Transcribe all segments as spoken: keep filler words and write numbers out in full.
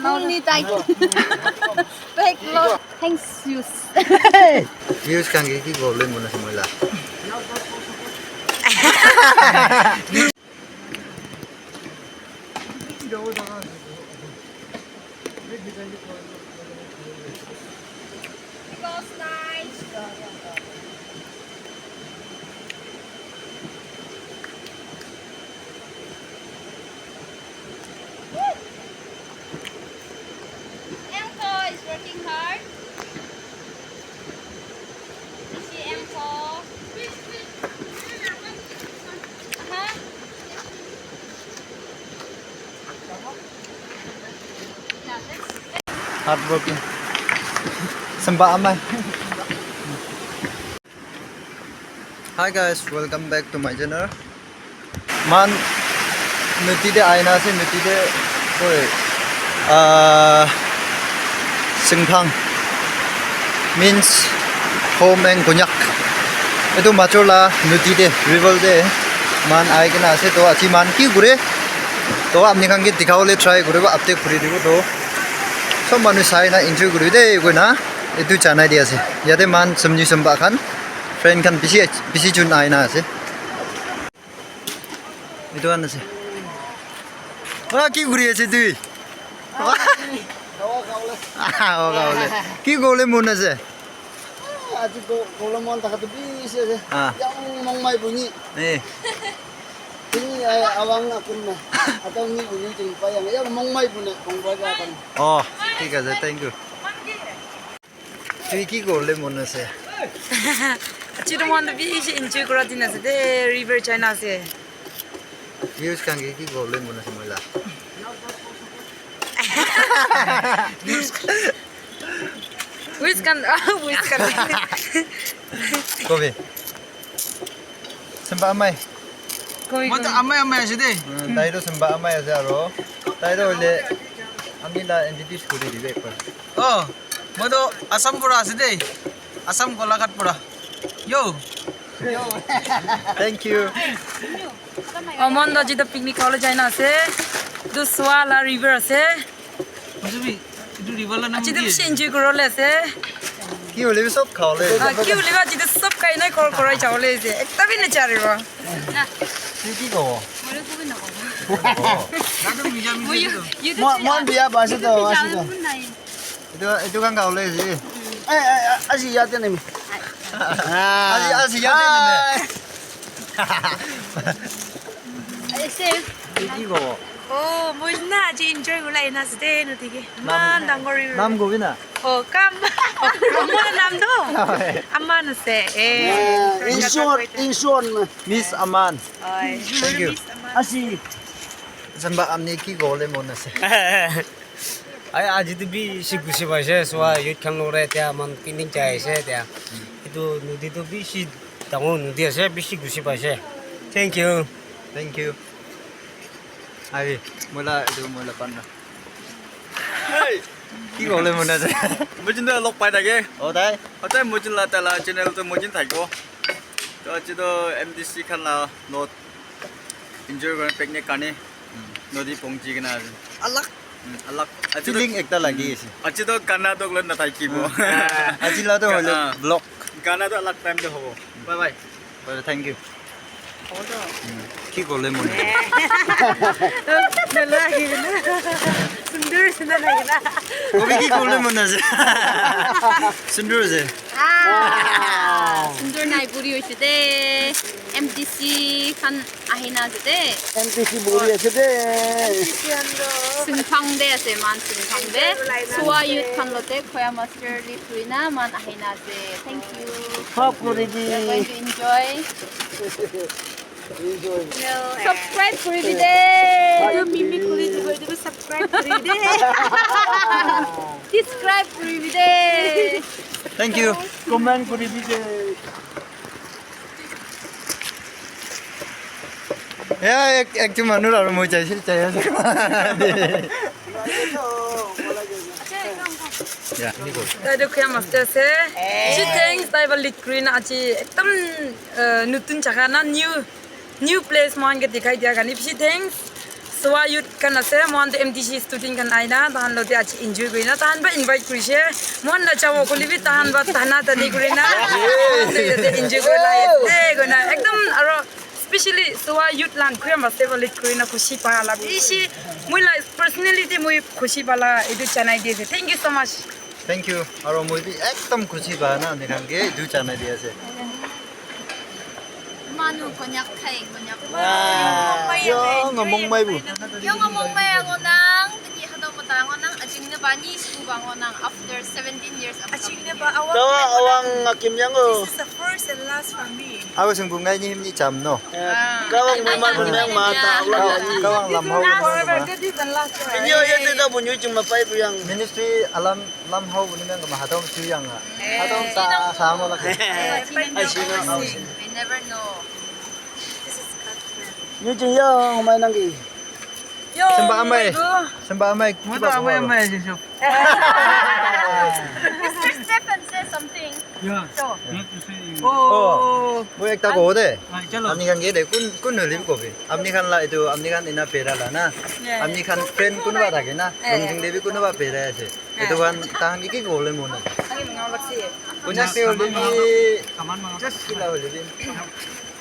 Only tight. Fake love. Thanks, use. Views khan ke ki problem mona se moila. Emko is working hard. Is she Emko? Uh-huh. Hard working. Sembah amai. Hi guys, welcome back to my channel. Man, nodi te aina ase, nodi te koi, ah, Singphang means home and Konyak. Itu Machor la nodi te, river te man ai kena ase. To aji man ki kure? To apni khan ke dikhawole try kuribo, update kuri dibo. To sob manu sai na enjoy kuri de koi na itu janai di ase. Yate man samji samba khan, friend khan bishi, bishi jun aina ase. Itu khan ase. Ah, ki kuri ase tui? Ah, oh, kawle. Ki kawle mon ase? Aji ko, kawle mon thaka tu bishi ase. Ah. Yang mongmai buni. Eh. Ini ai awang na kun na. Atau ni buni jeng pa yang, yang mongmai buni, mongmai ka kan. Oh, thik ase, thank you. Tui ki kawle mon ase? Aji to mon to bishi enjoy kura din ase de, river jaina ase. Views khan ke ki kawle mon ase moila? Views khan, ah, views khan. Kobe. Samba amai. Koi, moi to koi. Amai amai ase de. Hmm, tai to samba amai ase aro. Tai to hoile ami la introduce kuri dibe ekbar. Oh, moi to Assam pura ase de. Assam Golaghat pura. Yo. Thank you. Oh, mon to aji to picnic khawole jaina ase. Etu Swa la river ase. Musubi, itu river la nam aji to ki? Bishi enjoy kurole ase. Ki hoile bi sob khawole. Ah, ki hoile bi aji to sob khai nai khor khorai jawole ase. Ekta bi nacharibo. Tui ki kobo? Moi to kobi nakobo. Dadu mija mija moi itu. Moi, moi biya ba ase to, ase to. Itu, itu khan khawole ase. Eh, eh, eh, aji yate nami. Ah. Aji, aji yate nami. Ase. Tui ki kobo? Oh, moi na aji enjoy kuribole ahina ase de, nodi ke. Nam, iman dangor river. Nam kobi na? Oh, kam. Oh, mo nam to? Aman ase. Eh, in short, in short. Miss Aman. Oi. Thank you. Miss Aman. Asi. Samba amni ki kobole mon ase? Ai, aji to bishi khushi paise, swa youth khan logore etia aman picnic jai ase etia. Etu nodi to bishi dangor nodi ase, bishi khushi paise. Thank you. Thank you. Ahi, moila, etu moila pan na. Hey! Ki kobole mon ase? Mojin to log pai thake. Oh, tai? Hotai mojin la, tai la channel to mojin thakibo. To aji to M D C khan la not enjoy kore picnic karne nodi pongchi kena ase. Alag. Hmm, alag. Aji to feeling ekta lagi ase. Aji to gana to loi na thakibo. Ah, aji la to hoile ah, vlog. Gana to alag time te hobo. Bye bye. Well, thank you. Ki kobole mon ase? Sundur, sundur lagi na. Kobi ki kobole mon ase? Sundur ase. Ah, sundur nai buri hoise de. M D C khan ahina ase de. M D C buri ase de. Singphang de ase, man Singphang de. Swa youth khan lote khoya master lead kurina man ahina ase. Thank you. Hop kuri di. We are going to enjoy. Enjoy. Subscribe kuri di de. Etu mimi kuri di, etu subscribe kuri di. Subscribe kuri di de. Thank you. Comment kuri di de. Ya, ek, ek jun manu aru moi jai ase, jai ase. Ya, ni ko. Tai tu kya master ase. She thanks, tai ba lead green aji ekdam, uh, nutun jaga na, new, new place mohan ke dikhai dia karne bishi thanks. Swa youth khan ase, mohan tu M D C student khan aina, tahan lote aji enjoy kurina, tahan ba invite kurishe, mohan na jabo kuli bi tahan ba tana tani kurina, mohan tu yate enjoy kurina ase, kurina, ekdom aro specially Swa youth lan kuyam ase ba lead kurina khushi pa la bishi, moi la personality moi khushi pa la etu janai di ase. Thank you so much. Thank you. Aro moi bi ekdom khushi pa na, ami khan ke etu janai di ase. Manu konyak khai, konyak. Wow. Yo, ngomong mai bu. Yo, ngomong mai angonang, tini hado mata angonang, ajing ne bani sku ba angonang after seventeen years of. Ajing ne ba awang. Tawa awang akim yang o. This is the first and last for me. Awa sing bungai ni him ni cham no. Kawang mai man yang mata awang. Kawang lam hau. Forever, this is the last one. Inyo yate da bunyu chuma pai bu yang. Ministry alam Lam hau ni nang ma hadam chu yang a. Hadam sa sa mo la ke. Ai si no. We never know. This is God's plan. Nyu jing yang mai nang ki. Yo, semba amai. Semba amai. Mo ta amai amai si so. Mister Stephen says something. Yeah. So. You have to say. Oh. Mo ekta ko de. Ai chalo. Amni khan ke de kun kun no libi ko bi. Amni khan la itu amni khan ina pera la na. Amni khan friend kun ba ta ke na. Long jing de bi kun ba pera ase. Etu khan tahan ki ki kole mon ase. Konyak te hole bi, just kila hole bi.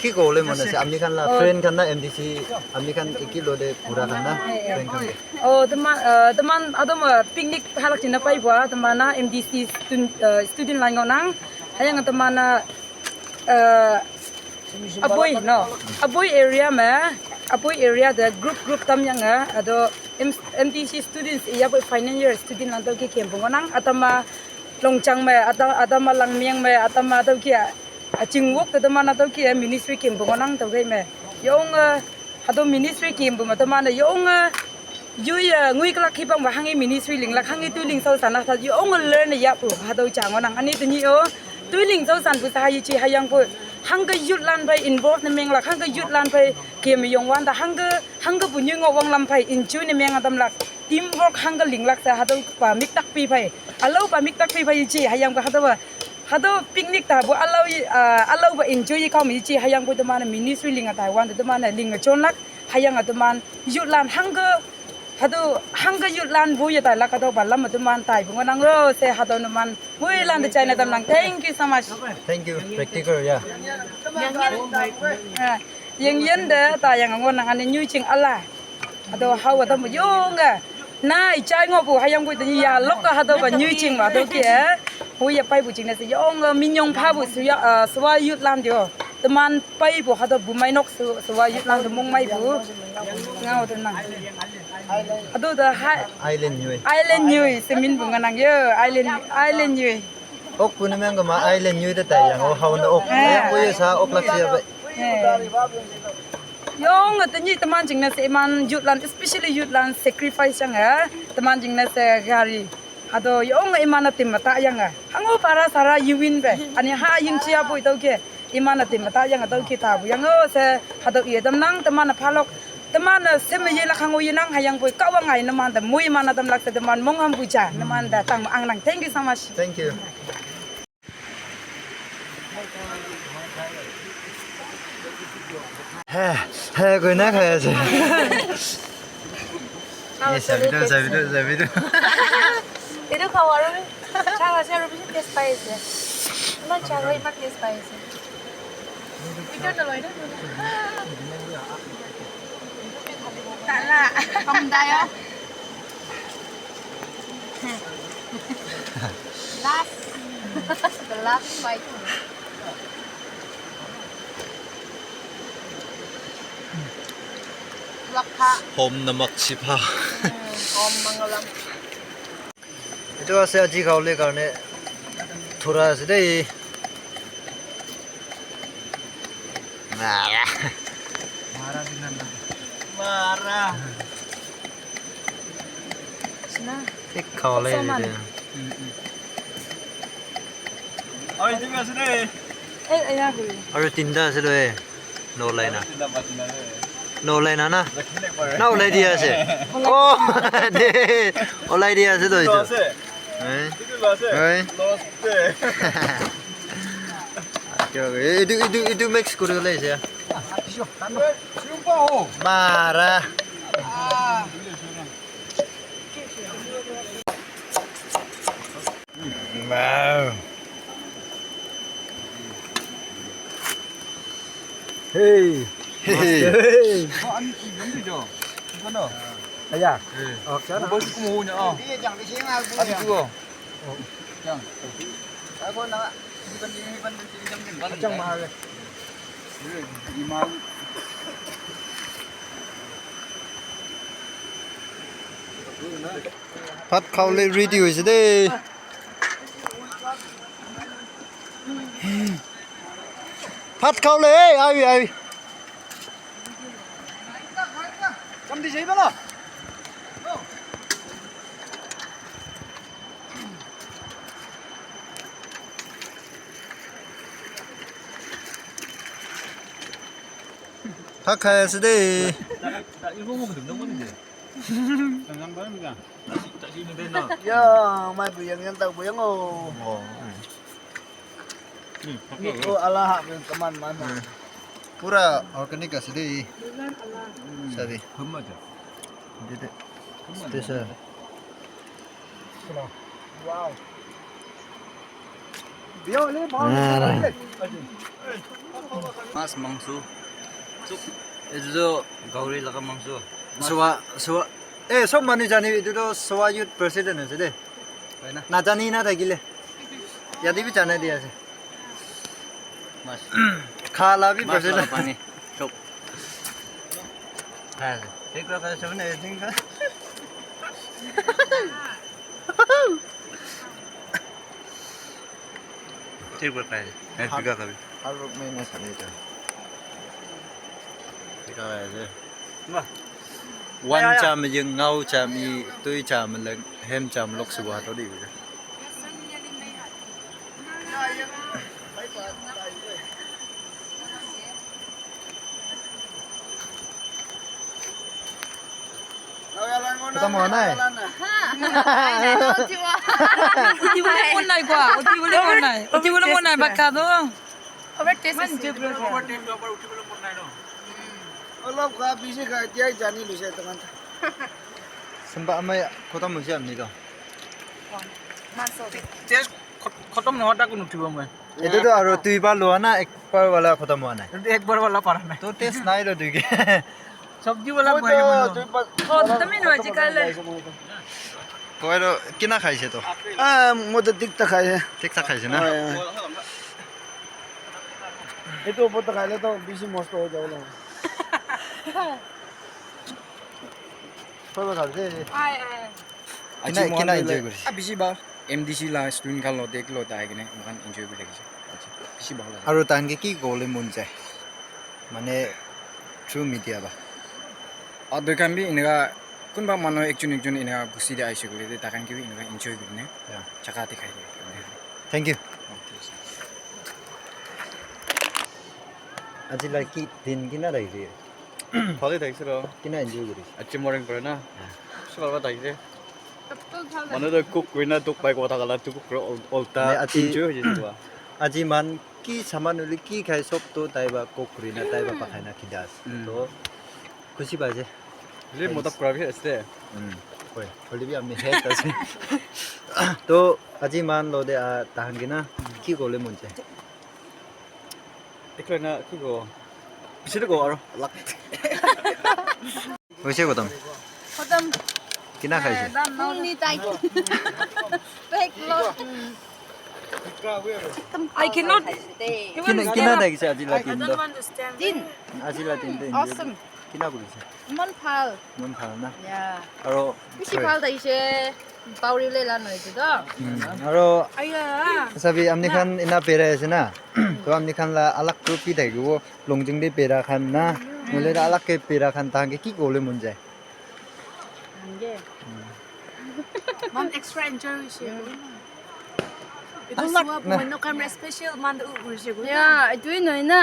Ki kole mon ase. Amni khan la friend khan na M D C, amni khan eki lo de pura khan na friend khan de. Oh, teman, eh, teman, adom, eh, picnic halak china pai bua, teman na M D C student, eh, student lang nang. Hayang teman na, eh, Aboi, no. Aboi area ma, Aboi area de group group tam yang a, ado M-, M D C students ya boi final year student lang to ke kem bongo nang, atama Longchang ma, ata-, atama Langmiang ma, atama to ke, a, Chingwok to atama na to ke ministry kem bongo nang to ke ma. Yong, a, Hado ministry kim bu ma tamana yong, eh, yu ya ngui klak hi pang ba hangi ministry ling lak hangi tu ling sau sana ta yong learn ya pu hado chang onang ani tu ni o tu ling sau san bu sa hayi chi hayang pu hanga youth lan bai involve na meng lak hanga youth lan bai kim yong wan da hanga hanga bu nyu ngo wang lam bai in chu ni meng adam lak team work hanga ling lak sa hado pa mik tak pi bai alo pa mik tak pi bai chi hayang ba hado ba Hado picnic ta bu alau, ah, alau ba enjoy kam ichi hayang bu teman ministry linga Taiwan teman linga chonlak hayang teman youth lan hanga hado hanga youth lan bu ya ta lak hado ba lam teman tai bu nang ro se hado teman bu lan de China tam nang. Thank you so much. Thank you. Practical, yeah. Ah, yang yen de ta yang ngon nang ani nyu ching ala. Ado hau ado mo yong a. Na i chai ngo bu hayang bu ya lok ka hado ba nyu ching ba do ke. Hu ya pai bu ching na se yong a minyong pha bu su ya, ah, swa youth lan dio. Teman pai bu hado bu mai nok su, swa youth lan de mong mai bu. Ngau de nang. Ado da ha Island nyu. Island nyu se min bu nganang yo. Island, island nyu. Ok puni meng ma island nyu de tai yang o hau na ok. Yang bu ya sa ok lak sia ba. Yong tani teman jing na se iman youth lan, especially youth lan sacrifice yang eh teman jing na se gari ado yong iman na tim mata yang eh hango para sara yuwin be ani ha yin chia bu ito ke iman na tim mata yang ado ke ta bu yang o se hado ye dam nang teman na phalok teman na sem ye la khango ye nang hayang bu ka wa ngai na man da mui man na dam lak se teman mong ham bu ja na man da tang ang nang. Thank you so much. Thank you. He, he, koi na khai ase. Ye, sabi do, sabi do, sabi do. Etu khao aru, chang ase aru bishi taste pai ase. Iman chang ase, iman taste pai ase. Video naloi na. Tala. Pamdayo. Last. The last fight. Lakha. Om Namah Shivaya. Hmm, Om Mangalam. Etu ase aji khabole karne thura ase dei. Mara. Mara. Thik khabole etu. Oi, etu ase dei. Eh, eh, ya, bhi. Aru tinta ase dei. No olai na. No olai na na. Na olai dia ase. Oh, de. Olai dia ase to etu. Eh? Eh? Etu, etu, etu mix kori olai ase. Mara. Wow. Hey. Hey. Hey. Aya. Oh, kya na? Achang mahal. Bhat khawole ready hoise de. Bhat khawole, hey, ahi, ahi. Bhat khai ase de. Ya, mai buyang yang tak buyang oh. Oh. Ni ko ala ha ben teman mana. Pura organic ase de. Sabi. Dede. Special. Wow. Mas mangso. Etu toh gauri laga mangso. Sowa, sowa. Eh, sob manu jane etu toh Sowa Youth President ase de. Najani na thakile. Yate bi janai di ase. Mas. Khala bi mas president. Pani. Sob. Khai ase. Thik pra khai ase na, I think. Thik pra khai ase. Eh, pika khabi. Har ruk mein na khale ta. Pika khai ase. Wah. Wan cham, yung ngau cham, i tui cham, lang hem cham, lok suwa to di. Khotom hua nai? Uthibole mon nai koa, uthibole mon nai, uthibole mon nai, bakka toh. Olop kha, bisi kha, etia jani luse toh. Sumba amai khotom hoise apni toh. Taste khot-, khotom nohoa tak nuthibo moi. Etu toh aro duibar loa na ekbar wala khotom hua nai? Etu ekbar wala para nai. Toh taste nai toh dui ke. Sabji wala moi bohai toh, manu. Khotom hi nohoa ajikal. Koi toh kina khaise toh? Ah, moi toh thik thak khai he. Thik thak khaise na? Hoi, hoi. Etu opor te khaile toh bisi mosto hoi jabo na. Koi ba khaise? Ai, ai. Kina, kina enjoy kurise? Ah, bisi bhal. M D C la student khan logote ekelogte ahi kene moikhan enjoy kuri thakise. Bisi bhal ase. Aru tahan ke ki kobole mon jai? Mane, through media ba. Ah, toi khan bi eneka kunba manu ekjon ekjon eneka bosti te ahise koile te tai khan ke bi eneka enjoy kuri kene jaga dikhai dibo. Thank you. Aji la ki din kina thakise? Bhale thakise ro. Kina enjoy kurise? Aji morning pora na. Bishi bhal thakise. Manu toh cook kurina dukh pai kotha kala tu cook kura ol-, olta. Ne, aji, enjoy hoise koa. Aji man ki saman hoile ki khai sob toh tai ba cook kurina tai ba pakhai na khida ase. Mm. Toh khushi paise. Le mota kura bi ase. Mm. Hoi, hoile bi ami health ase. Toh aji man logote, ah, tahan kina ki kobole mon jai? Ekla na ki kobo? Pichete kobo aro alak. Hoise khotom. Khotom. Kina khaise? Only tai. Fake lo. I cannot. Kina, kina thakise aji la din toh? Din. Aji la din toh enjoy. Awesome. Kina kurise? Iman bhal. Iman bhal na? Yeah. Aro bishi bhal thakise. Pauri le la noi tu toh. Hmm. Aro aya. Sabi, amni khan ena berai ase na. To amni khan la alag group bi thakibo. Longjing te bera khan na, nohoile toh alag ke bera khan, tahan ke ki kobole mon jai? Moikhan extra enjoy hoise. Etu alag sob na. Manu khan special manu hoise. Ya, etu hi nohoi na.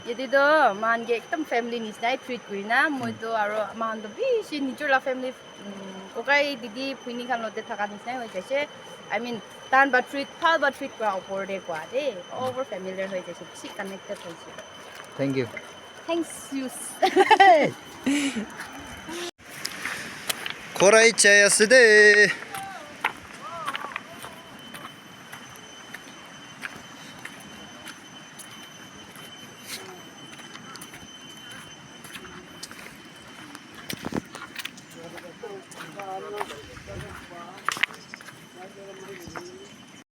Yate toh moikhan ke ekdum family nisna treat kuri na. Moi toh aro moikhan toh bishi nijor la family, um, kokai, didi, bhuini khan logote thaka nisna hoi jaise. I mean, tahan ba treat, bhal ba treat kura opor te koa de. Over familiar hoi jaise, bishi connected hoise. Thank you. Thanks, you. Hey! Porai jai ase de.